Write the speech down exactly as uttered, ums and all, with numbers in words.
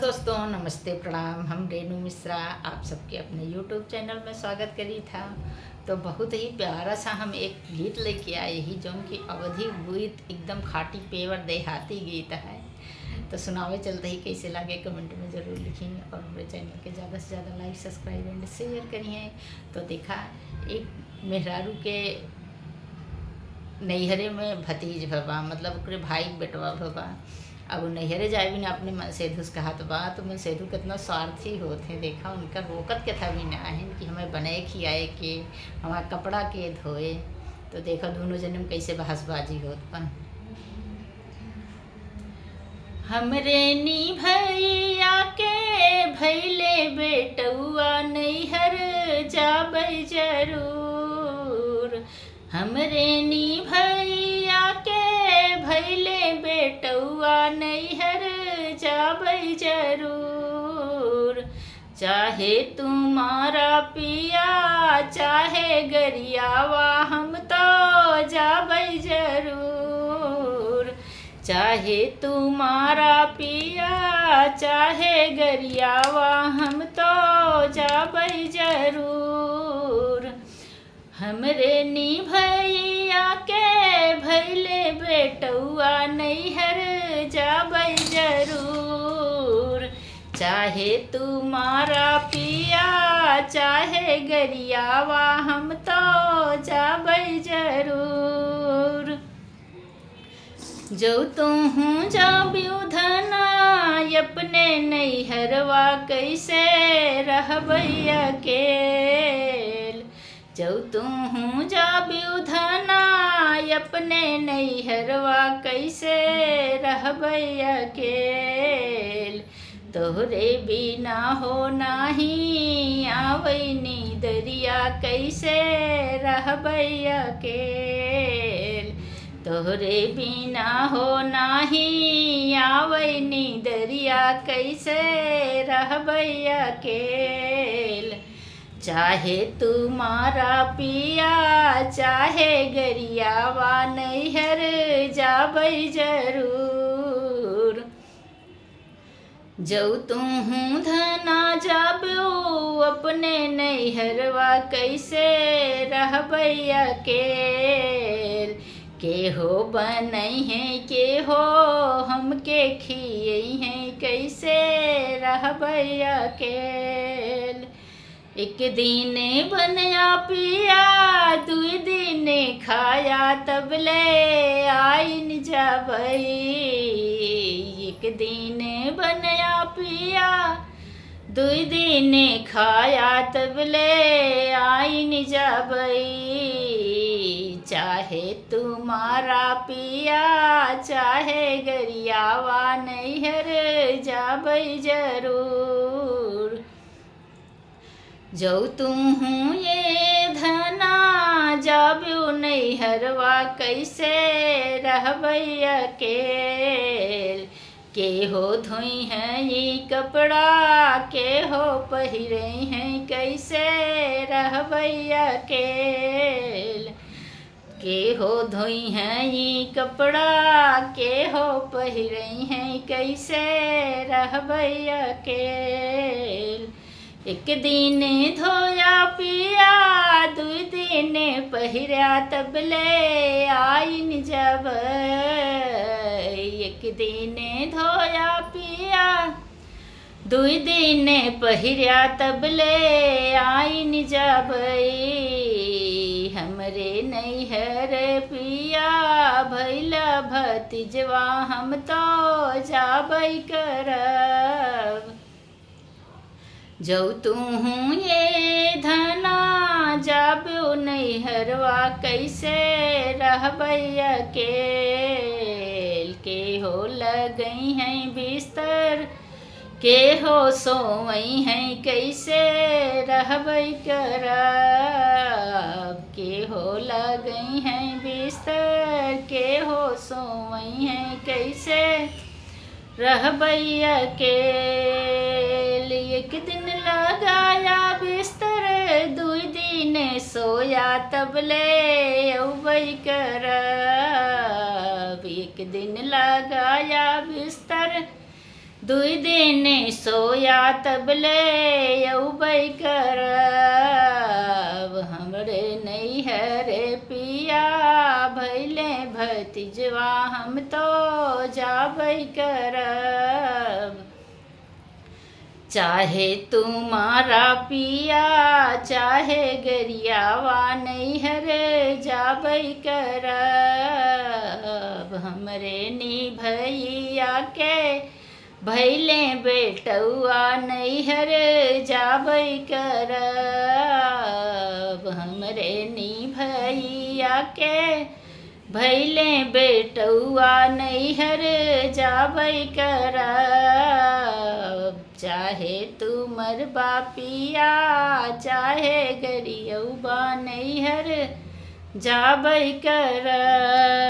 दोस्तों, नमस्ते, प्रणाम। हम रेनू मिश्रा आप सबके अपने YouTube चैनल में स्वागत करी था। तो बहुत ही प्यारा सा हम एक गीत लेके आए ही, जौन कि अवधी गीत, एकदम खाटी pure देहाती गीत है। तो सुनावे चलते ही कैसे लागे, कमेंट में ज़रूर लिखी और हमरे चैनल के ज़्यादा से ज़्यादा like, subscribe and share करिए। तो देखा, एक मेहरारू के नैहरे में भतीज भवा, मतलब ओकरे भाई के बेटवा भवा। अब उ नैहरे जाए बिना अपने मनसेधु से कहत बा, तो मनसेधु कितना स्वार्थी होत हैं। देखा, उनका रोकत के था भी ना है कि हमें बनाए खियाए के, हमारा कपड़ा के धोए। तो देखा, दोनों जने में कैसे बहसबाजी होत बा। हमरे नी भैया के भैले बेटौआ नैहर जाबै जरूर। हमरे नी भैया के भैले बेटौआ नैहर जाबै जरूर। चाहे तू मारा पिया, चाहे गरियावा, हम तो जाबै जरूर। चाहे तू मारा पिया, चाहे गरियावा, हम तो जाबै जरूर। हमरे नी भैया के भैले बेटौआ नैहर जाबै जरूर। चाहे तू मारा पिया, चाहे गरियावा, हम तो जाबै जरूर। जौ तूहूँ जाब्यू धना, अपने नैहरवा कैसे रहबै अकेल। जौ तूहूँ जाब्यू धना, अपने नैहरवा कैसे रहबै अकेल। तोहरे बिना हो नाही आवै नीदरिया, कैसे रहबै अकेल। तोहरे बिना हो नाही आवै नीदरिया, कैसे रहबै अकेल। चाहे तू मारा पिया, चाहे गरियावा, नैहर जाबै जरूर। जौ तूहूँ धना जाब्यू अपने नैहरवा, कैसे रहबै अकेल। केहो बनैहैं, केहो हमके खियैहैं, कैसे रहबै अकेल। एक दिन बनया पिया, दुइ दिन खाया, तबले आइन जाबै। एक दिन बनया पिया, दुइ दिन खाया, तबले आइन जाबै। चाहे तू मारा पिया, चाहे गरियावा, नैहर जाबै जरूर। जौ तूहूँ ये धना जाब्यू नैहरवा, कैसे रहबै अकेल। केहो धोइहैं कपड़ा, केहो पहिरैहैं, कैसे रहबै अकेल। केहो धोइहैं कपड़ा, केहो पहिरैहैं, कैसे रहबै अकेल। एक दिन धोया पिया, दुइ दिन पहिरा, तबले आइन जाबै। एक दिन धोया पिया, दुइ दिन पहिरा, तबले आइन जाबै। हमरे नैहर पिया भैला भतीजवा, हम तो जाबै करब। जौ तूहूँ ये धना जाब्यू नैहरवा, कैसे रहबै अकेल। केहो लगैहैं बिस्तर, केहो सोवैहैं, कैसे रहबै करब। केहो लगैहैं बिस्तर, केहो सोवैहैं, कैसे रहबै अकेल। एक दिन लगाया बिस्तर, दुइ दिन सोया, तबले अउबै करब। एक दिन लगाया बिस्तर, दुई दिन सोया तबले अउबै करब, हमरे नैहर पिया भैले भतिजवा हम तो जाबै करब। चाहे तुम्हारा पिया, चाहे गरियावा नैहर जाबै करब, हमरे नी भैया के भैले बेटौआ नैहर जाबै करब, हमरे नी भैया के भैले बेटौआ नैहर जाबै करब। चाहे तू मरबा पिया, चाहे गरियौबा नैहर जाबै करब।